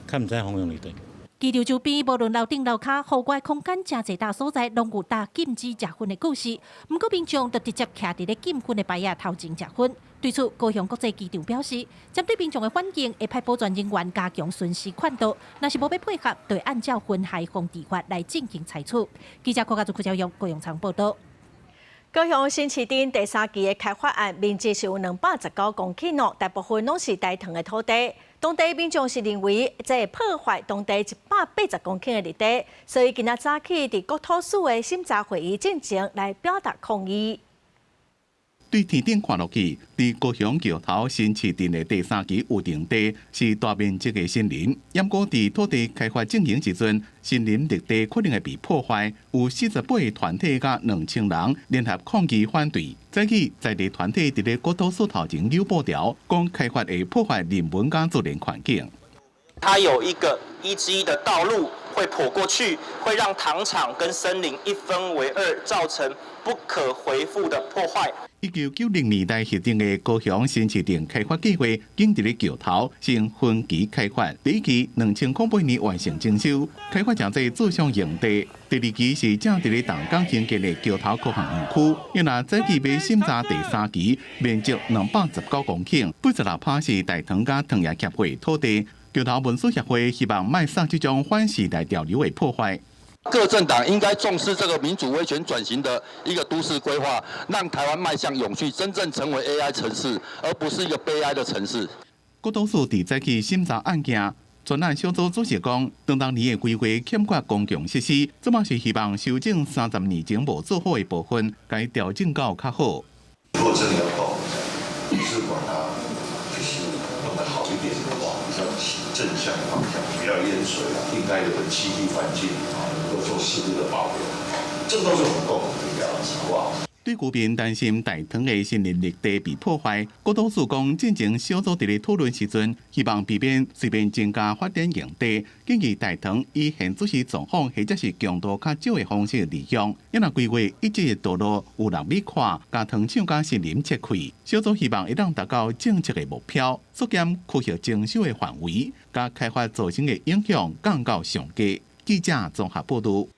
較毋知方向佇佗。機場周邊無論樓頂樓跤，戶外空間誠濟搭所在，攏有搭禁止食薰的告示。毋過民眾就直接徛佇咧禁薰的牌仔頭前食薰。對此，高雄國際機場表示，針對民眾的反應，會派保全人員加強巡視勸導。若是無欲配合，就會按照薰害防治法來進行採取。記者郭家祖、柯昭勇、高雄場報導。高雄新市鎮第三期的開發案面積是有219公頃哦，大部分攏是大塘的土地。當地民眾是認為這會破壞當地180公頃的綠地，所以今仔早起佇國土署的審查會議進前來表達抗議。對天頂看落去，佇高雄橋頭新市鎮的第三期預定地是大面積的森林，毋過佇土地開發進行時陣，森林綠地可能會被破壞。有48個團體佮2000人聯合抗議反對。早起在地團體佇咧國土署頭前扭布條，講開發會破壞人文佮自然環境。它有一個1之1的道路會剖過去，會讓糖廠跟森林一分為二，造成不可回復的破壞。1990年代核定的高雄新市鎮開發計劃，經佇咧橋頭先分期開發。第一期2008年完成徵收，開發成做做商用地。第二期是正佇咧動工興建的橋頭科學園區。伊若早期欲審查第三期，面積219公頃，86%是大唐佮糖業協會土地。橋頭文史協會希望莫受這種反時代潮流的破壞。各政黨應該重視這個民主威權轉型的一個都市規劃，讓台灣邁向永續，真正成為 AI 城市，而不是一個悲哀的城市。國都署佇早期審查案件，專案小組主席講，當年的規劃欠缺公共設施，這馬是希望修正30年前無做好的部分，共調整到較好。如果真的要搞美術館啊，就是弄得好一點的話，比較正向方向，不要淹水啊，應該有個棲地環境啊，能夠做適度的保留，這都是我們共同目標，好不好？對居民擔心大塘的森林綠地被破壞，國土署講進前小組佇咧討論時陣，希望避免隨便增加發展用地，建議大塘以現水狀況或者是強度較少的方式利用。因若規劃一節道路有6米寬，共糖廠佮森林切開，小組希望會當達到政策的目標，縮減區域徵收的範圍，共開發造成的影響降到上低。記者綜合報導。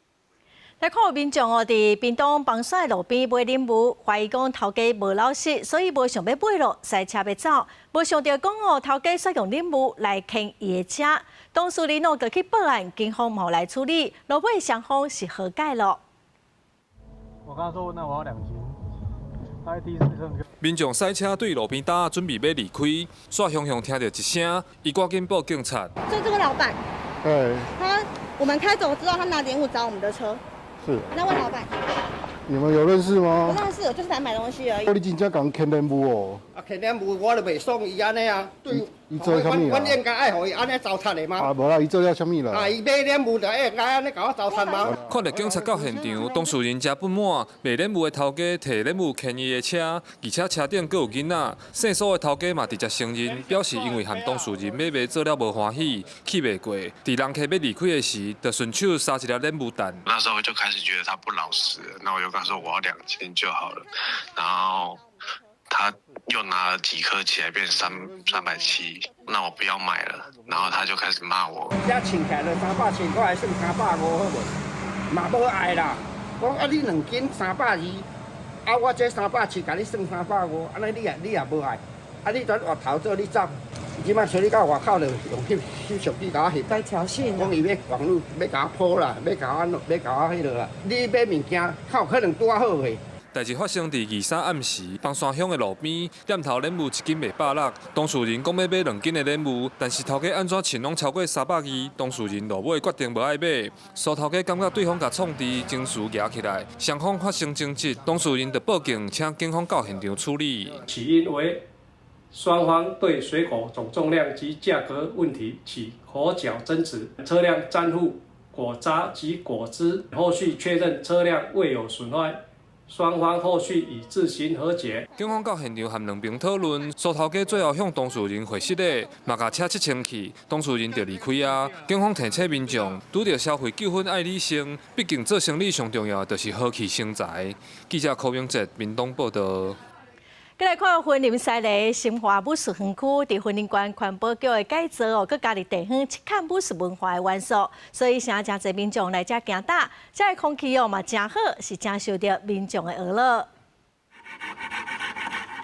來看有民眾哦，佇屏東枋山路邊買蓮霧，懷疑講頭家無老實，所以無想欲買囉，駛車欲走，無想著講哦，頭家煞用蓮霧來牽伊的車，當事人哦就去報案，警方嘛來處理，落尾雙方是和解囉。我剛說，那我要2斤。民眾駛車對路邊搭準備欲離開，煞雄雄聽著一聲，伊趕緊報警察。就這個老闆，對，他我們開走之後，他拿蓮霧砸我們的車。是。那位老闆，你們有認識嗎？不認識，就是來買東西而已。你真正共牽蓮霧哦？啊，牽蓮霧我就袂爽伊按呢啊。對，伊做啥物啊？阮應該愛予伊按呢糟蹋的嗎？啊，無啦，伊做了啥物啦？啊，伊買蓮霧就應該按呢共我糟蹋嗎？看著警察到現場，當事人誠不滿，賣蓮霧的頭家提蓮霧牽伊的車，而且車頂閣有囡仔。姓蘇的頭家嘛直接承認，表示因為和當事人買賣做了無歡喜，氣袂過，佇人客欲離開的時，就順手撒一粒蓮霧彈。那時候就開始覺得他不老實，那我就跟他說我要2斤就好了，然後他又拿了幾顆起來變370，那我不要買了，然後他就開始罵我。這稱起來就300七，我來算350好無？嘛無愛啦，講啊你2斤320，啊我這370，共你算350，按呢你也無愛，啊你轉越頭做你走，這擺揣你到外口就用翕翕相機共我翕。該挑釁。講伊欲網路欲共我 po 啦，欲共我弄，欲共我彼落啦。你買物件較有可能拄仔好袂？代誌發生佇23暗時，枋山鄉的路邊，店頭蓮霧一斤賣160，當事人講欲買2斤的蓮霧，但是頭家按怎稱攏超過320，當事人落尾決定無愛買。蘇頭家感覺對方共創治，情緒激起來，雙方發生爭執，當事人就報警，請警方到現場處理。起因為雙方對水果總重量及價格問題起口角爭執，車輛沾附果渣及果汁，後續確認車輛未有損壞。雙方後續已自行和解。警方到現場和兩邊討論，蘇頭家最後向當事人回失禮，嘛共車漆清去，當事人就離開啊。警方提醒民眾，拄著消費糾紛愛理性，畢竟做生意上重要的就是和氣生財。記者柯明哲，屏東報導。閣來看雲林西螺新華武術園區，佇雲林縣環保局的改造哦，閣加入地方七崁武術文化的元素，所以現在誠濟民眾來遮行打，遮的空氣哦嘛誠好，是誠受著民眾的娛樂。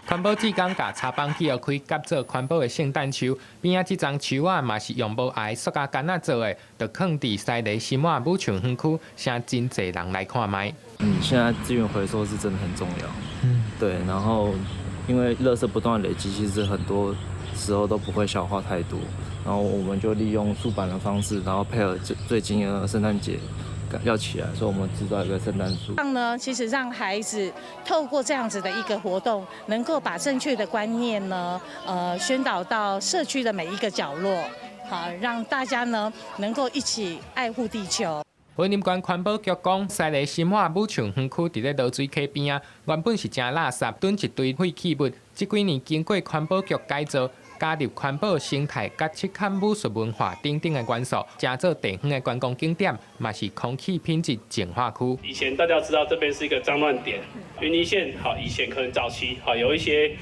環保志工共插板機開改做環保的聖誕樹，邊仔這叢樹仔嘛是用無愛塑膠桿仔做的，就囥佇西螺新滿武術園區，誠真濟人來看覓。現在資源回收是真的很重要。對，然後。因為垃圾不斷累積，其實很多時候都不會消化太多。然後我們就利用豎板的方式，然後配合最近的聖誕節要起來，所以我們製造一個聖誕樹。這樣呢，其實讓孩子透過這樣子的一個活動，能夠把正確的觀念呢，宣導到社區的每一個角落，好，讓大家呢能夠一起愛護地球。雲林縣環保局講，西螺新滿武術園區佇咧濁水溪邊仔，原本是誠垃圾，囤一堆廢棄物。這幾年經過環保局改造，加入環保、生態、佮赤崁武術文化等等的元素，成做地方的觀光景點，嘛是空氣品質淨化區。以前大家知道這邊是一個髒亂點，雲林縣好，以前可能早期好有一些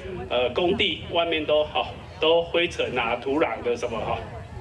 工地外面都好都灰塵啊、土壤的什麼哈，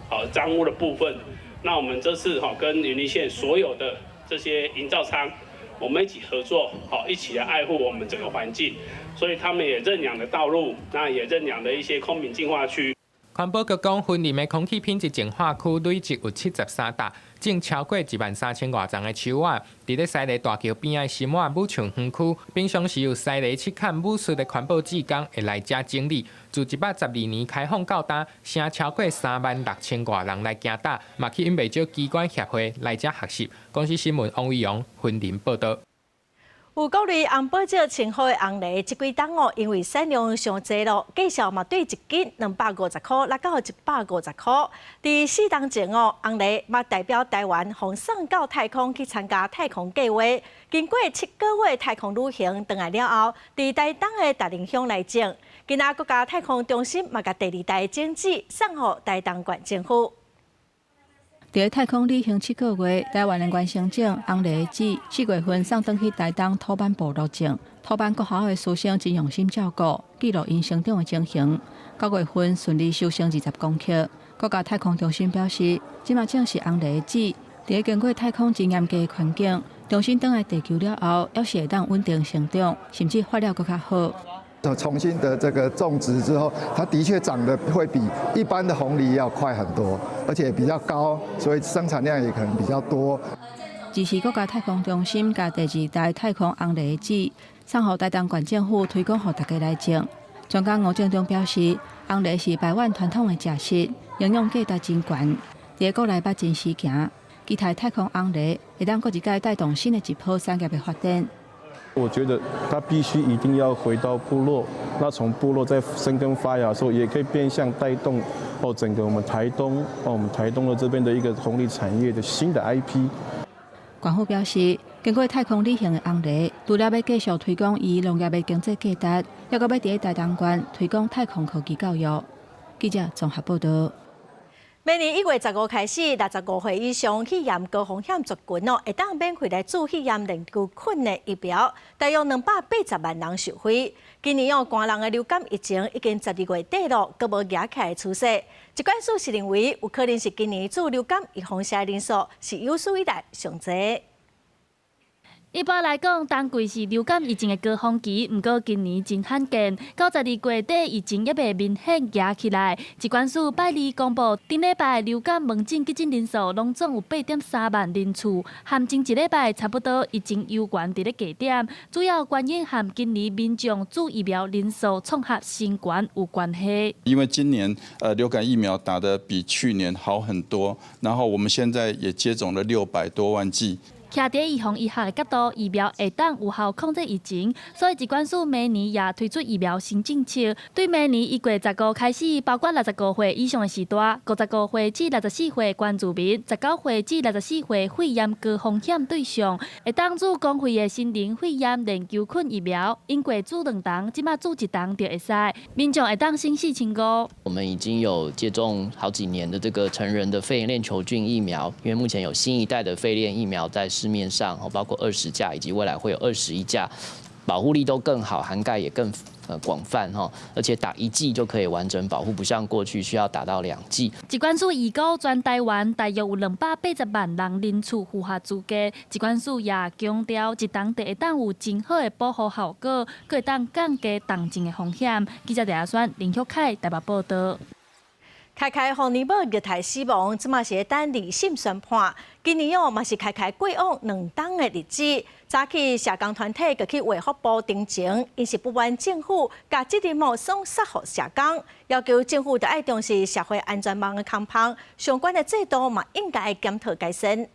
好髒污的部分。那我們這次哈跟雲林縣所有的這些營造商，我們一起合作，好一起來愛護我們整個環境。所以他們也認養了道路，那也認養了一些空品淨化區。環保局講，雲林的空氣品質淨化區累積有73棟，種超過1萬3千外叢的樹仔。佇咧西螺大橋邊仔新滿武場園區，平常時有西螺赤崁武術的環保志工會來遮整理。自112年開放到今，成超過3萬6千外人來行踏，嘛吸引袂少機關協會來遮學習。公視新聞王偉陽雲林報導。有國內紅寶石稱號的紅梨，這幾冬哦，因為產量傷濟咯，價數嘛對一斤250塊，落到150塊。佇4冬前哦，紅梨嘛代表台灣，予送到太空去參加太空計劃。經過7個月太空旅行，轉來了後，佇台東的達仁鄉來種。今仔國家太空中心嘛，共第二代種子送予台東縣政府。佇太空旅行7個月，台灣的原生種紅梨子4月份送轉去台東土坂部落種。土坂國小的師生真用心照顧，記錄𪜶成長的情形。9月份順利收成20公克。國家太空中心表示，這馬種是紅梨子，佇經過太空真嚴格的環境，重新轉來地球了後，猶是會當穩定成長，甚至發了閣較好。重新的這個種植之後，它的確長得會比一般的紅梨要快很多，而且比較高，所以生產量也可能比較多。這是國家太空中心共第二代太空紅梨子送予台東縣政府推廣，予大家來種。專家吳正中表示，紅梨是排灣傳統的食食，營養價值真懸，佇國內捌真時行。期待太空紅梨會當閣一擺帶動新的一波產業的發展。我覺得他必須一定要回到部落，那從部落再生根發芽的時候，也可以變相帶動哦整個我們台東哦我們台東的這邊的一個紅梨產業的新的 IP。縣府表示，經過太空旅行的紅梨，除了欲繼續推廣伊農業的經濟價值，猶閣欲佇台東縣推廣太空科技教育。記者綜合報導。明年1月15開始，65歲以上肺炎高風險族群哦，會當免費來注肺炎鏈球菌的疫苗，大約280萬人受惠。今年哦，寒人的流感疫情已經12月底咯，閣無夯起來的趨勢。疾管署是認為，有可能是今年注流感預防射的人數是有史以來上濟。一般來講，冬季是流感疫情的高峰期，毋過今年真罕見，到12月底疫情猶未明顯夯起來。疾管署拜二公布，頂禮拜流感門診急診人數攏總有8.3萬人次，和前一禮拜差不多，疫情猶原佇咧低點。主要原因和今年民眾注疫苗人數創下新高有關係。因為今年流感疫苗打得比去年好很多，然後我們現在也接種了600多萬劑。徛佇預防醫學的角度，疫苗會當有效控制疫情，所以疾管署明年也推出疫苗新政策。對明年1月15開始，包括65歲以上的序大、55歲至64歲原住民、19歲至64歲肺炎高風險對象，會當注公費的成人肺炎鏈球菌疫苗，經過注兩針，這馬注一針就會使，民眾會當省4500。我們已經有接種好幾年的這個成人的肺炎鏈球菌疫苗，因為目前有新一代的肺鏈疫苗在市面上，包括20價以及未來會有21價，保護力都更好，涵蓋也更廣泛哈，而且打一劑就可以完整保護，不像過去需要打到兩劑。疾管署預估全台灣大約有280萬人人次符合資格。疾管署也強調，一針就會當有真好的保護效果，閣會當降低重症的風險。記者李阿選、林旭凱台北報導。開開予年母虐待死亡，這馬是咧等二審宣判。今年哦，嘛是開開過往2冬的日子。早起社工團體就去衛福部陳情，𪜶是不滿政府共責任哦，攏卸予社工，要求政府著愛重視社會安全網的空縫，相關的制度嘛應該檢討改善。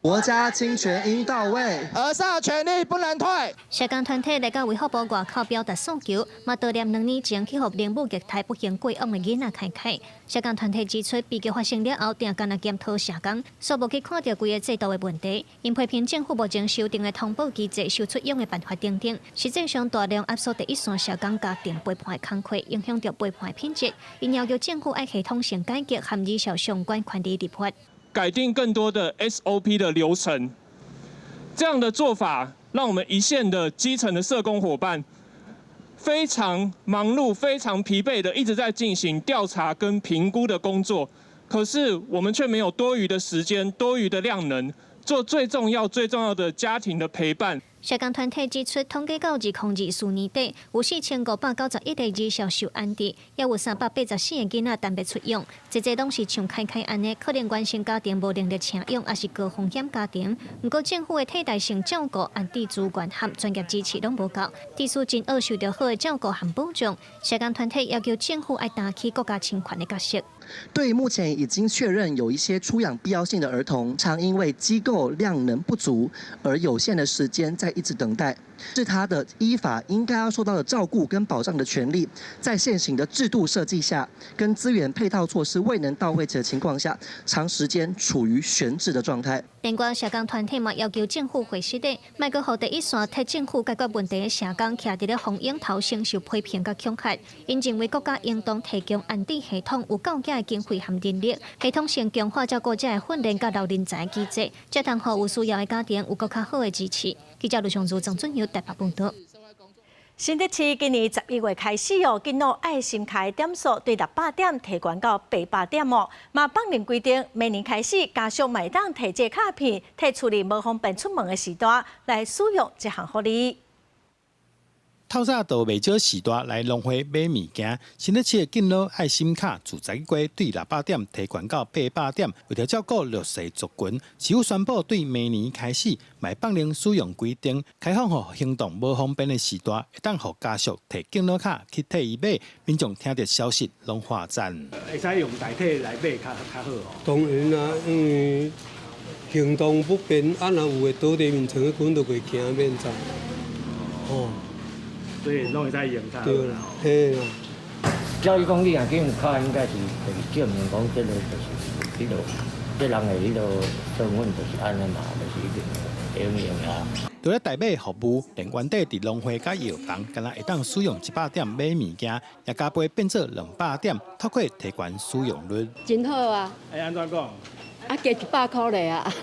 國家親權應到位，兒少權利不能退。社工團體來到衛福部外口表達訴求，嘛悼念兩年前去予零母虐待不幸過往的囡仔凱凱。社工團體指出，悲劇發生了後，定干焦檢討社工，煞無去看著規个制度的問題。𪜶批評政府目前修訂的通報機制、收出養的辦法等等，實際上大量壓縮第一線社工家庭陪伴的工課，影響著陪伴的品質。𪜶要求政府愛系統性改革和兒少相關權利立法。改定更多的 SOP 的流程，這樣的做法讓我們一線的基層的社工夥伴非常忙碌、非常疲憊的一直在進行調查跟評估的工作，可是我們卻沒有多餘的時間、多餘的量能做最重要、最重要的家庭的陪伴。社工團體指出，統計到2024年底，有4591個兒少受安置，也有384個囡仔等欲出養，濟濟攏是像凱凱按呢，可能原生家庭無能力請養，抑是高風險家庭。毋過政府的替代性照顧、安置資源和專業支持攏無夠，致使真愛受著好的照顧和保障。社工團體要求政府愛擔起國家親權的角色。對目前已經確認有一些出養必要性的兒童，常因為機構量能不足而有限的時間在一直等待，是他的依法應該要受到的照顧跟保障的權利，在現行的制度設計下，跟資源配套措施未能到位的情況下，長時間處於懸置的狀態。另外，社工團體嘛要求政府回實的，莫閣予第一線替政府解決問題的社工，徛佇咧風湧頭承受批評佮恐嚇。𪜶認為國家應當提供安置系統，有夠額的經費和人力，系統性強化照顧者的訓練佮留人才機制，才通予有需要的家庭有閣較好的支持。記者盧尚如、張俊耀台北報導。新竹市今年11月開始哦，敬老愛心卡點數對600點提懸到800點哦。嘛，放任規定，明年開始家屬嘛會當提這卡片，替厝裡無方便出門的序大來使用這項福利。透早就袂少序大來農會買物件，新竹市的敬老愛心卡自11月對600點提懸到800點，為著照顧弱勢族群，市府宣布對明年開始，嘛放寬使用規定，開放予行動無方便的序大，會當予家屬提敬老卡去替伊買。民眾聽著消息攏喝讚。會使用代替來買較較好哦。當然啦，因為行動不便，啊，若有的倒佇眠床，根本就袂行免走。哦。所以攏會使用較。對啦，嘿啦。照伊講，你若去用卡，應該是就是證明講，這个就是彼个，這人的彼个身份就是按呢嘛，就是一定會用用啊。除了代買服務，連原底佇農會佮藥房，敢若會當使用100點買物件，也加倍變做200點，透過提懸使用率。真好啊！會按怎講？啊，加100箍咧啊！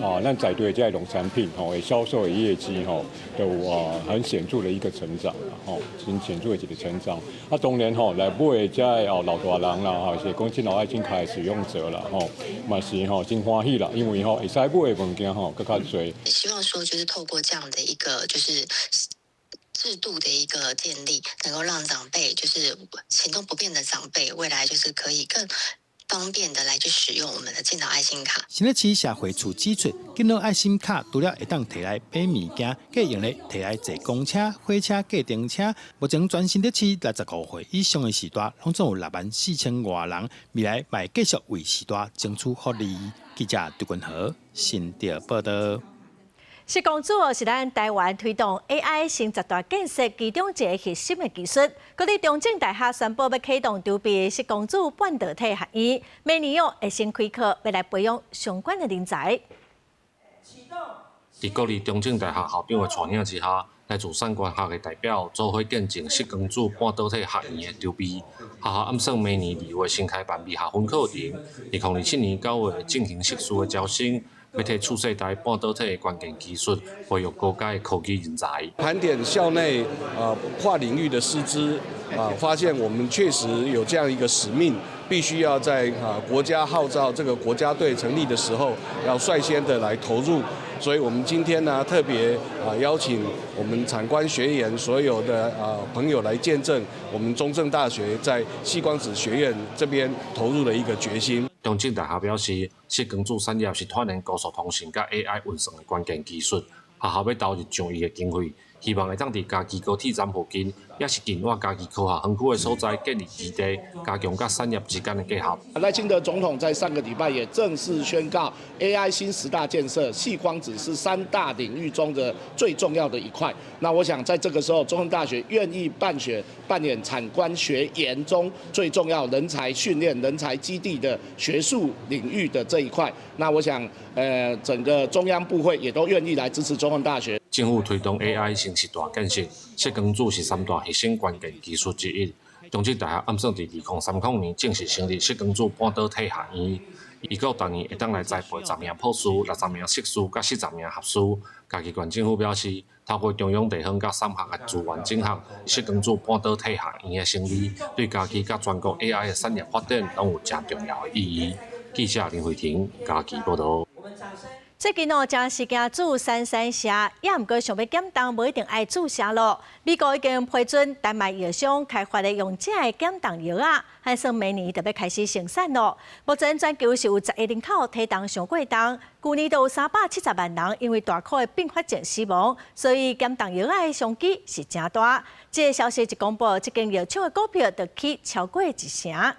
啊，咱在地這个農產品吼，銷售的業績吼，都有啊很顯著的一個成長吼，很顯著的一個成長。啊，當然吼，來買的這个哦老大人啦，吼，是講敬老愛心卡的使用者啦，吼，嘛是吼真歡喜啦，因為吼會使買的物件吼閣較濟。希望說，就是透過這樣的一個就是制度的一個建立，能夠讓長輩，就是行動不便的長輩，未來就是可以更方便的來去使用我們的敬老愛心卡。新竹市社會處指出，敬老愛心卡除了會當提來買物件，閣用來提來坐公車、火車、計程車。目前全新竹市65歲以上的序大，攏總有6萬4千外人，未來嘛會繼續為序大爭取福利。記者杜君和新竹報導。矽光子哦，是咱台灣推動 AI 新十大建設其中一个核心的技術。國立中正大學宣布欲啟動籌備矽光子半導體學院，明年哦會先開課，欲來培養相關的人才。佇國立中正大學校長的帶領之下，來自產官學的代表做伙見證矽光子半導體學院的籌備。學校暗算明年2月先開辦微學分課程，2027年9月進行碩士的招生。欲提次世代半導體的關鍵技術，培育高階的科技人才。盤點校內跨領域的師資啊，發現我們確實有這樣一個使命，必須要在啊國家號召這個國家隊成立的時候，要率先的來投入。所以，我們今天呢特別啊邀請我們產官學研所有的啊朋友來見證我們中正大學在矽光子學院這邊投入的一個決心。中正大學表示，矽光子產業是拓展高速通訊佮 AI 運算的關鍵技術。學校欲投入上億的經費，希望會當佇嘉義高鐵站附近，抑是近倚嘉義科學園區的所在建立基地，加強佮產業之間的結合。賴清德總統在上個禮拜也正式宣告，AI 新十大建設，矽光子是三大領域中的最重要的一塊。那我想在這個時候，中正大學願意辦學，扮演產官學研中最重要人才訓練、人才基地的學術領域的這一塊。那我想，整個中央部會也都願意來支持中正大學。政府推動 AI 新時代建設，矽光子是三大核心關鍵技術之一。中正大學暗算佇2030年正式成立矽光子半導體學院，預估逐年會當來栽培10名博士、60名碩士佮40名學士。嘉義縣政府表示，透過中央地方佮產學的資源整合，矽光子半導體學院的成立，對嘉義佮全國 AI 的產業發展攏有誠重要的意義。記者林慧婷嘉義報導。最近哦，誠時興注三三射，也毋過想欲減重，無一定愛注射囉。美國已經批准丹麥藥商開發的用這个減重藥仔，按算明年就欲開始生產囉。目前全球是有10億人口體重傷過重，舊年就有370萬人因為大箍的併發症死亡，所以減重藥仔的商機是誠大。這个消息一公布，這間藥廠的股票就起超過一成。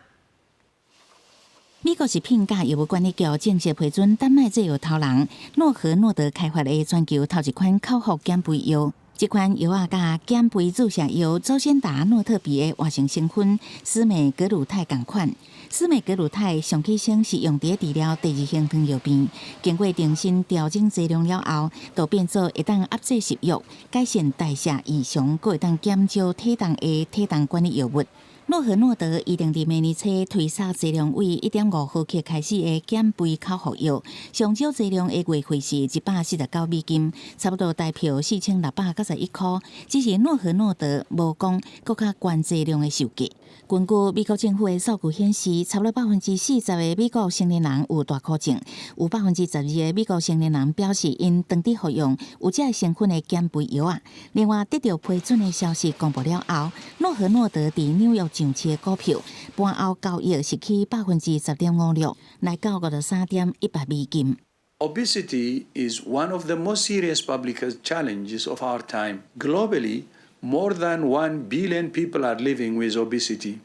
美國食品佮藥物管理局正式批准丹麥製藥頭人諾和諾德開發的全球頭一款口服減肥藥。這款藥仔佮減肥注射藥祖先達諾特比的活性成分司美格魯肽仝款。司美格魯肽上起先是用佇治療第二型糖尿病，經過重新調整劑量了後，就變做會當壓制食慾、改善代謝異常，閣會當減少體重的體重管理藥物。諾和諾德預定佇明年初推售劑量為1.5毫克開始的減肥口服藥，上少劑量的月費是149美金，差不多台票4691箍。只是諾和諾德無講閣較懸劑量的售價。根據美國政府的數據顯示，差不多40%的美國成年人有大箍症，有12%的美國成年人表示𪜶長佇服用有這个成分的減肥藥仔。另外，得到批准的消息公布了後，諾和諾德佇紐約上市的股票盤後交易是起10.56%，來到53.18美金。 Obesity is one of the most serious public health challenges of our time. Globally, more than 1 billion people are living with obesity,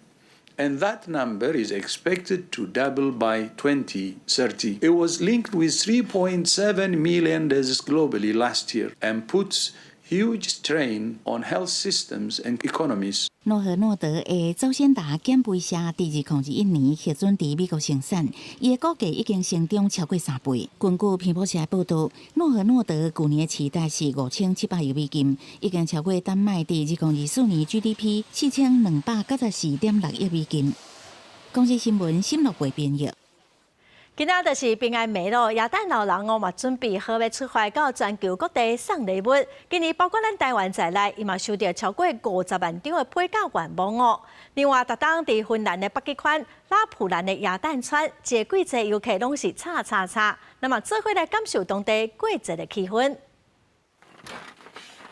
and that number is expected to double by 2030. It was linked with 3.7 million deaths globally last year and puts huge strain on health systems and economies. 諾和諾德的祖先達減肥射佇2021年核准佇美國生產，伊的股價已經成長超過3倍。根據彭博社報導，諾和諾德舊年的市值是5700億美金，已經超過丹麥佇2024年 GDP 4294.6億美金。公視新聞沈樂培編譯。今仔就是平安暝囉，耶誕老人哦嘛準備好欲出發到全球各地送禮物。今年包括咱台灣在內，伊嘛收著超過50萬張的批價願望哦。另外，逐冬佇芬蘭的北極圈拉普蘭的耶誕村，這個季節遊客攏是吵吵吵。那麼做伙來感受當地過節的氣氛。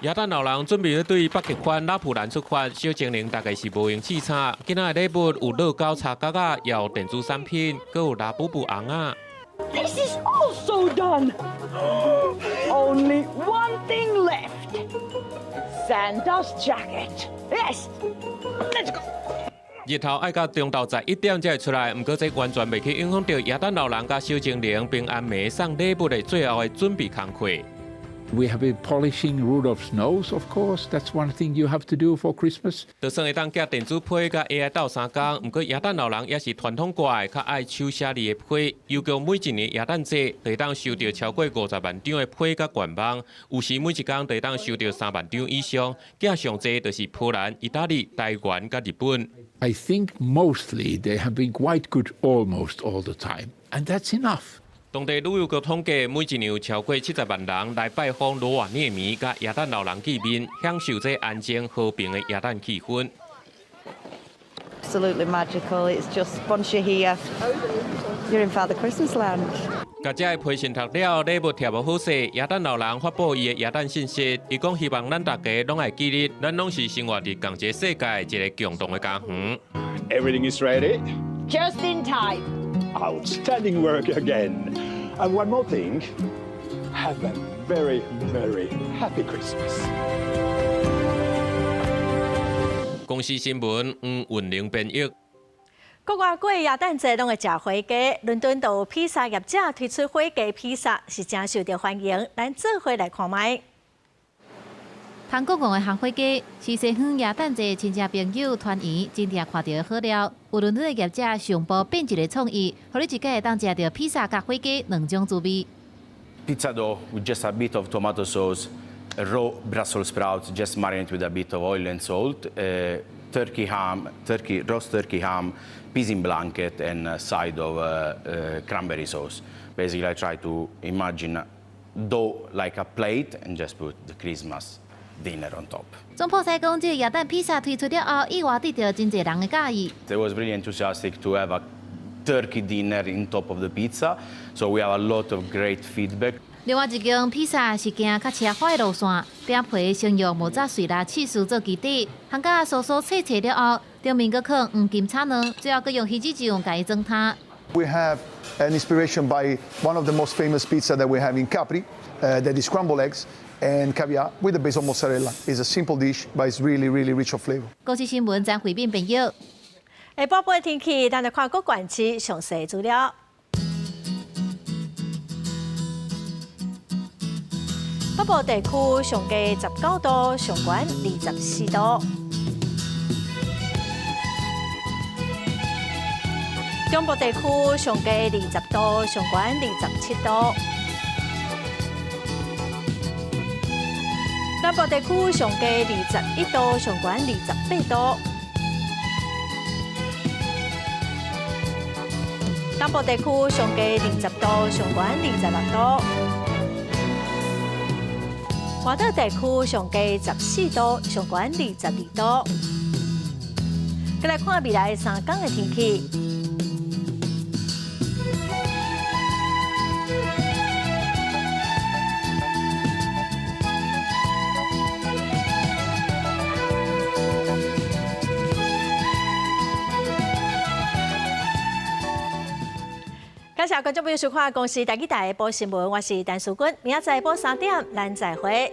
耶誕老人準備欲對北極圈拉普蘭出發，小精靈大概是無閒試炒。今仔的禮物有樂高插角仔，也有電子產品，閣有拉布布尪仔。 This is also done. Only one thing left. Santa's jacket. Yes, let's go. 日頭愛到中晝11點才會出來，毋過這完全袂去影響著耶誕老人佮小精靈平安暝送禮物的最後的準備工課。 We have been polishing Rudolph's nose, of course. That's one thing you have to do for Christmas. 就算會當寄電子批佮 AI 鬥相共，毋過耶誕老人也是傳統掛的，較愛手寫字的批。又叫每一年耶誕節，就會當收著超過50萬張的批佮願望，有時每一工就會當收著3萬張以上。寄上濟就是波蘭、意大利、台灣佮日本。 I think mostly they have been quite good almost all the time, and that's enough. 當地旅遊局統計，每一年有超過70萬人來拜訪羅瓦涅米佮耶誕老人見面，享受這安靜和平的耶誕氣氛。 Absolutely magical. It's just once you're here, you're in Father Christmas land. 共遮的批信讀了，禮物貼無好勢，耶誕老人發布伊的耶誕信息，伊講希望咱大家攏會記得，咱攏是生活佇仝一個世界，一個共同的家園。 Everything is ready. Just in time. Outstanding work again. And one more thing. Have a very, very happy Christmas. 公視新聞黃雲玲編譯。國外過耶誕節攏會食火雞，倫敦就有披薩業者推出火雞披薩，是誠受著歡迎。咱做伙來看覓。通國戇的烘火雞是西方耶誕節親戚朋友團圓真定看著的好料。有倫敦的業者上步變一个創意，予你一擺會當食著披薩佮火雞兩種滋味。 Pizza dough with just a bit of tomato sauce, raw Brussels sprouts, just marinate with a bit of oil and salt, turkey ham, turkey roast turkey ham, pigs in blanket, and a side of cranberry sauce. Basically, I try to imagine dough like a plate and just put the Christmas dinner on top. 總鋪師講，這个耶誕披薩推出了後，意外得著真濟人的佮意。 They was really enthusiastic to have a turkey dinner in top of the pizza, so we have a lot of great feedback. 另外一間披薩是行較奢華的路線，餅皮先用無炸碎啦起司做基底，烘甲酥酥脆脆了後，頂面閣放黃金炒卵，最後閣用魚子醬共伊裝湯。 We have an inspiration by one of the most famous pizza that we have in Capri, that is scrambled eggs and caviar with a base of mozzarella. It's a simple dish, but it's really, really rich of flavor. 公視新聞張惠敏編譯。下晡晡天氣，咱來看各縣市詳細資料。北部地區上低19度，上懸24度。中部地區上低20度，上懸27度。南部地區上低21度，上懸28度。東部地區上低20度，上懸26度。外島地區上低14度，上懸22度。閣來看未來3天的天氣。感謝觀眾朋友收看《公視台語台》報新聞，我是陳淑君，明仔載下晡3點，咱再會。